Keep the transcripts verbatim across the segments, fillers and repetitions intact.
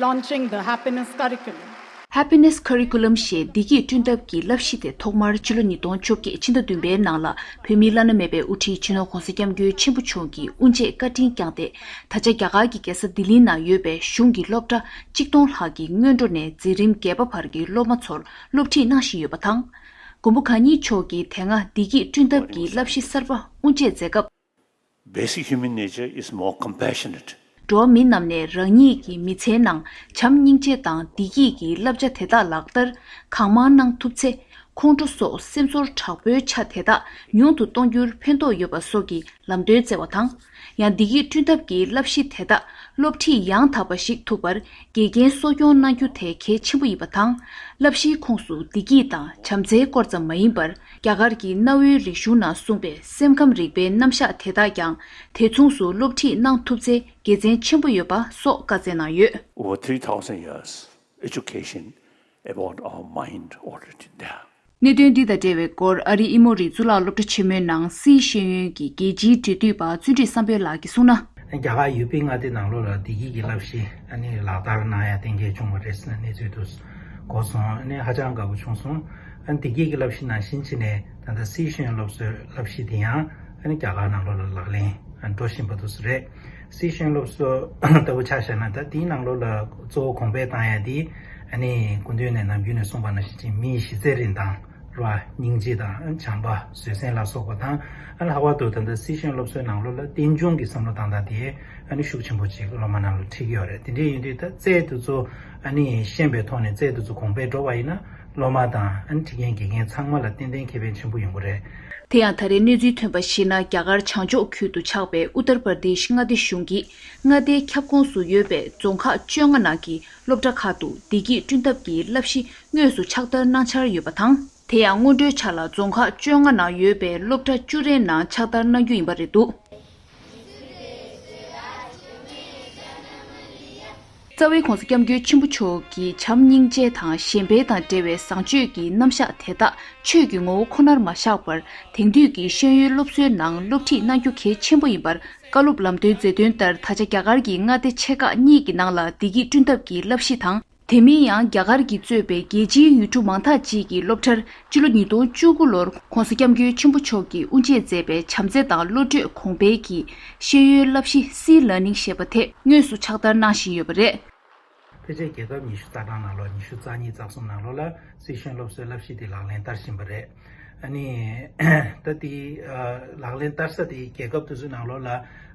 Launching the Happiness Curriculum. Happiness Curriculum ཞེས་བདེ་སྐྱིད་བསྐྲུན་ཐབས་ཀྱི་བསླབ་གཞི་དེ་ཐོག་མར་ཕྱི་ལོ་ཉིས་སྟོང་བཅོ་བརྒྱད་ཕྱི་ཟླ་བདུན་པའི་ནང་ལ་བོད་མིའི་བླ་ན་མེད་པའི་དབུ་ཁྲིད་སྤྱི་ནོར་༧གོང་ས་༧སྐྱབས་མགོན་ཆེན་པོ་མཆོག་གིས་དབུ་འབྱེད་བཀའ་དྲིན་བསྐྱངས་ཏེ། ད་ཆ་རྒྱ་གར་གྱི་རྒྱལ་ས་ལྡི་ལིའི་ནང་ཡོད་པའི་གཞུང་གི་སློབ་གྲྭ་གཅིག་སྟོང་ལྷག་གི་སྔོན་འགྲོ་ནས་འཛིན་རིམ་བརྒྱད་པ་བར་གྱི་སློབ་མ་ཚོར་སློབ་ཁྲིད་གནང་བཞིན་ཡོད་པ་དང་། མགོན་པོ་གང་ཉིད་མཆོག་གིས་དེ་སྔ་བདེ་སྐྱིད་བསྐྲུན་ཐབས་ཀྱི་བསླབ་གཞི་གསར་པ་དབུ་འབྱེད་མཛད་སྐབས། Basic human nature is more compassionate. འགྲོ་བ་མི་རྣམས་ནས་རང་ཉིད་ཀྱི་མི་ཚེའི་ནང་བྱམས་སྙིང་རྗེ་དང་བདེ་སྐྱིད་ཀྱི་བསླབ་བྱ་དེ་དག་ལག་བསྟར་གང་མང་གནང་ཐུབ་ཚེ། ཁོང་ཁྲོ་སོགས་སེམས་ཚོར་དྲག་པོའི་ཆ་དེ་དག་ཉུང་དུ་གཏོང་རྒྱུར་ཕན་ཐོགས་ཡོད་པ་སོགས་ཀྱི་ལམ་སྟོན་བསྩལ་བ་དང་། ཡང་བདེ་སྐྱིད་བསྐྲུན་ཐབས་ཀྱི་བསླབ་གཞི་དེ་དག་སློབ་ཁྲིད་ཡང་དག་པ་ཞིག་ཐུབ་པར་དགེ་རྒན་གསོ་སྐྱོང་གནང་རྒྱུ་དེ་གལ་ཆེན་པོ་ཡིན་པ་དང་། བསླབ་གཞིའི་ཁོངས་སུ་བདེ་སྐྱིད་དང་བྱམས་བརྩེའི་སྐོར་ཙམ་མ་ཡིན་པར། རྒྱ་གར་གྱི་གནའ་བོའི་རིག་གཞུང་ནང་གསུངས་པའི་སེམས་ཁམས་རིག་པའི་རྣམ་གཞག་དེ་དག་ཀྱང་དེ་མཚུངས་སུ་སློབ་ཁྲིད་གནང་ཐུབ་ཚེ་དགེ་མཚན་ཆེན་པོ་ཡོད་པ་སོགས་བཀའ་སྩལ་གནང་ཡོད། Over three thousand years, education about our mind already there. གནད་དོན་འདི་དང་འབྲེལ་བའི་སྐོར་ཨ་རིའི་ཨི་མོ་རི་གཙུག་ལག་སློབ་གྲྭ་ཆེན་མོའི་ནང་སིའི་ཤེས་ཡོན་གྱི་རྒྱལ་སྤྱིའི་འབྲེལ་མཐུད་པ་བརྩོན་འགྲུས་བསམ་འཕེལ་ལགས་ཀྱིས་གསུངས་ན། རྒྱ་གར་ཡུ་པི་མངའ་སྡེ་ནང་ལོགས་ལ་བདེ་སྐྱིད་ཀྱི་བསླབ་གཞི་ཨ་ནི་ལག་བསྟར་གནང་ཡ་གཏན་འཁེལ་བྱུང་བ་རེད་ཟེར་ན་གནས་ཚུལ་དུ་གོ་སོང་། ཨ་ནི་ཧ་ཅང་དགའ་པོ་བྱུང་སོང་། ཨ་ནི་བདེ་སྐྱིད་ཀྱི་བསླབ་གཞི་ནང་བཞིན་བྱས་ནས་ད་ལྟ་སིའི་ཤེས་ཡོན་སློབ་གསོའི་བསླབ་གཞི་དེ་ཡང་ཨ་ནི་རྒྱ་གར་ནང་ལོགས་ལ་ལག་ལེན་འགྲོ་བཞིན་པ་དུ་རེད། སིའི་ཤེས་ཡོན་སློབ་གསོ་ལྟ་བུ་ཆ་བཞག་ན་ད་དེའི་ནང་ལོགས་ལ་གཙོ་བོ་གོང་འཕེལ་བཏང་ཡ་དེ་ཨ་ནི་སྐུ་མདུན་ནས་ནམ་རྒྱུན་ནས་གསུངས་པ་ནང་བཞིན་བྱས་མིའི་གཞི་རྩའི་རིན་ཐང་ར་སྙིང་རྗེ་དང་བྱམས་པ་བཟོད་བསྲན་ལ་སོགས་པ་དང་། ཨ་ལྷག་པར་དུ་ད་ལྟ་སི་ཤེས་སློབ་གསོའི་ནང་ལོགས་ལ་རྟེན་འབྱུང་གི་བསམ་བློ་བཏང་སྟངས་དེ་ཨ་ནི་ཤུགས་ཆེན་པོ་ཅིག་སློབ་མ་ནང་ལ་ཁྲིད་ཀྱི་ཡོད་རེད། དེ་འདྲ་ཡིན་དུས་ད་རྩལ་དེ་ཚོ་ཨ་ནི་ཤེས་པའི་ཐོག་ནས་རྩལ་དེ་ཚོ་གོང་འཕེལ་འགྲོ་བ་ཡིན་ན་སློབ་མ་དང་ཨ་ནི་ཁྲིད་མཁན་དགེ་རྒན་ཚང་མ་ལ་ཏན་ཏན་ཁེ་ཕན་ཆེན་པོ་ཡོང་གི་རེད། དེ་ཡང་ད་རེས་གནས་ཚུལ་ཐོན་པར་གཞིགས་ན། རྒྱ་གར་བྱང་ཕྱོགས་ཁུལ་དུ་ཆགས་པའི་ཨུ་ཏར་པར་དེཤ་མངའ་སྡེ་གཞུང་གིས་མངའ་སྡེའི་ཁྱབ་ཁོངས་སུ་ཡོད་པའི་རྫོང་ཁག་བཅོ་ལྔ་ནང་གི་སློབ་གྲྭ་ཁག་ཏུ་བདེ་སྐྱིད་བསྐྲུན་ཐབས་ཀྱི་བསླབ་གཞི་དངོས་སུ་ཕྱག་བསྟར་གནང་འཆར་ཡོད་པ་དང་། དེ་ཡང་སྔོན་འགྲོའི་ཆ་ལ་རྫོང་ཁག་བཅོ་ལྔ་ནང་ཡོད་པའི་སློབ་གྲྭ་བཅུ་རེའི་ནང་ཕྱག་བསྟར་གནང་རྒྱུ་ཡིན་པ་རེད་འདུག་རྩ་བའི་༧གོང་ས་༧སྐྱབས་མགོན་ཆེན་པོ་མཆོག་གིས་བྱམས་སྙིང་རྗེ་དང་གཞན་ཕན་དང་འབྲེལ་བའི་བཟང་སྤྱོད་ཀྱི་རྣམ་གཞག་དེ་དག་ཆོས་ཀྱི་ངོ་བོ་ཁོ་ནར་མ་བཞག་པར། དེང་དུས་ཀྱི་ཤེས་ཡོན་སློབ་གསོའི་ནང་སློབ་ཁྲིད་གནང་རྒྱུ་གལ་ཆེན་པོ་ཡིན་པར། བཀའ་སློབ་ལམ་སྟོན་མཛད་དོན་ལྟར། ད་ཆ་རྒྱ་གར་གྱི་མངའ་སྡེ་ཆེ་ཁག་གཉིས་ཀྱི་ནང་ལ་བདེ་སྐྱིད་བསྐྲུན་ཐབས་ཀྱི་བསླབ་གཞི་དང་། དེ་མིན་ཡང་རྒྱ་གར་གྱིས་གཙོས་པའི་རྒྱལ་སྤྱིའི་ཡུལ་གྲུ་མང་དག་ཅིག་གི་སློབ་གྲྭར་སྤྱི་ལོ་ཉིས་སྟོང་བཅུ་དགུ་ལོར་༧གོང་ས་༧སྐྱབས་མགོན་ཆེན་པོ་མཆོག་གིས་དབུ་འབྱེད་མཛད་པའི་བྱམས་བརྩེ་དང་བློ་གྲོས་གོང་འཕེལ་གྱི་ཤེས་ཡོན་བསླབ་གཞི་སི་ལར་ནིང་ཞེས་པ་དེ་དངོས་སུ་ཕྱག་བསྟར་གནང་བཞིན་ཡོད་པ་རེད། ཕལ་ཆེར་རྒྱལ་ཁབ་ཉི་ཤུ་རྩ་གྲངས་ནང་ལོགས་ཉི་ཤུ་རྩ་གཉིས་རྩ་གསུམ་ནང་ལོགས་ལ་སི་ཤེས་ཡོན་སློབ་གསོའི་བསླབ་གཞི་དེ་ལག་ལེན་བསྟར་བཞིན་པ་རེད། ཨ་ནི་ད་དེ་ལག་ལེན་བསྟར་ས་དེ་རྒྱལ་ཁབ་དེ་ཚོའི་ནང་ལོགས་ལ་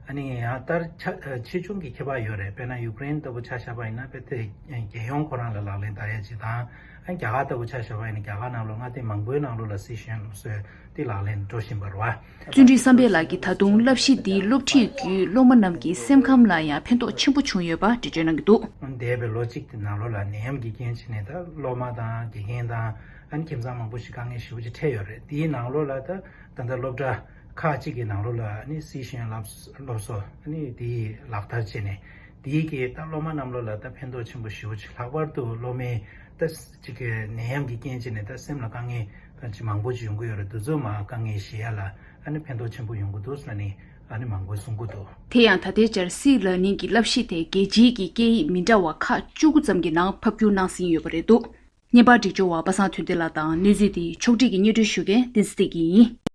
ཨ་ནི་ཡང་ལྟར་ཆ་ཆེ་ཆུང་གི་ཁྱད་པར་ཡོད་རེད། དཔེར་ན་ཡུཀ་རེན་ལྟ་བུ་ཆ་བཞག་པ་ཡིན་ན་དཔེ་དེ་རྒྱལ་ཡོངས་ཁོ་རང་ལ་ལག་ལེན་བསྟར་ཡ་ཅིག་དང་། ཨ་རྒྱ་གར་ལྟ་བུ་ཆ་བཞག་པ་ཡིན་ན་རྒྱ་གར་ནང་ལོགས་མངའ་སྡེ་མང་པོའི་ནང་ལོགས་ལ་སི་ཤེས་ཡོན་སློབ་གསོའི་དེ་ལག་ལེན་འགྲོ་བཞིན་པ་རེད་བ། བརྩོན་འགྲུས་བསམ་འཕེལ་ལགས་ཀྱིས་ད་དུང་བསླབ་གཞི་འདིའི་སློབ་ཁྲིད་བརྒྱུད་སློབ་མ་རྣམས་ཀྱི་སེམས་ཁམས་ལ་ཡང་ཕན་ཐོགས་ཆེན་པོ་བྱུང་ཡོད་པ་འགྲེལ་བརྗོད་གནང་གི་འདུག་འདས་པའི་ལོ་གཅིག་གི་ནང་ལོགས་ལ་ནད་ཡམས་ཀྱི་རྐྱེན་བྱས་ནས་ད་སློབ་མ་དང་དགེ་རྒན་དང་ཨ་ནི་ཁྱིམ་ཚང་མང་པོ་ཞིག་དཀའ་ངལ་ཞེ་པོ་ཅིག་འཕྲད་ཡོད་རེད། དེའི་ནང་ལོགས་ལ་ད་ད་ལྟ་སློབ་གྲྭ་ཁག་ཅིག་གི་ནང་ལོགས་ལ་ཨ་ནི་སི་ཤེས་ཡོན་སློབ་སློབ་གསོ་ཨ་ནི་དེ་ལག་བསྟར་བྱས་ནས་དེའི་གི་ད་སློབ་མ་རྣམས་ལོ་ལ་ད་ཕན་ཐོགས་ཆེན་པོ་ཞེ་པོ་ཅིག་ལྷག་པར་དུ་སློབ་མའི་ད་ཅིག་གི་ནད་ཡམས་ཀྱི་རྐྱེན་བྱས་ནས་ད་སེམས་ལ་དཀའ་ངལ་ཅིག་མང་པོ་ཅིག་ཡོང་གི་ཡོད་རེད། དུས་ཚོད་མ་དཀའ་ངལ་ཞི་ཡ་ལ་ཨ་ནི་ཕན་ཐོགས་ཆེན་པོ་ཡོང་གི་འདུག་ཟེར་ནས་ཨ་ནི་མང་པོས་གསུང་གི་འདུག་དེ་ཡང་ད་ལྟའི་ཆར་སི་ལར་ནིང་གི་བསླབ་གཞི་དེ་རྒྱལ་སྤྱིའི་གི་སྐད་ཡིག་མི་འདྲ་བ་ཁག་བཅུ་དགུ་ཙམ་གྱི་ནང་ཕབ་བསྒྱུར་གནང་ཟིན་ཡོད་པ་རེད་འདུག་བརྙན་པར་སྒྲིག་སྦྱོར་བ་པ་སངས་དོན་ལྡན་ལགས་དང་གནས་ཚུལ་དེ་ཕྱོགས་སྒྲིག་གིས་སྙན་སྒྲོན་ཞུ་མཁན་བསྟན་འཛིན་བདེ་སྐྱིད་ཡིན།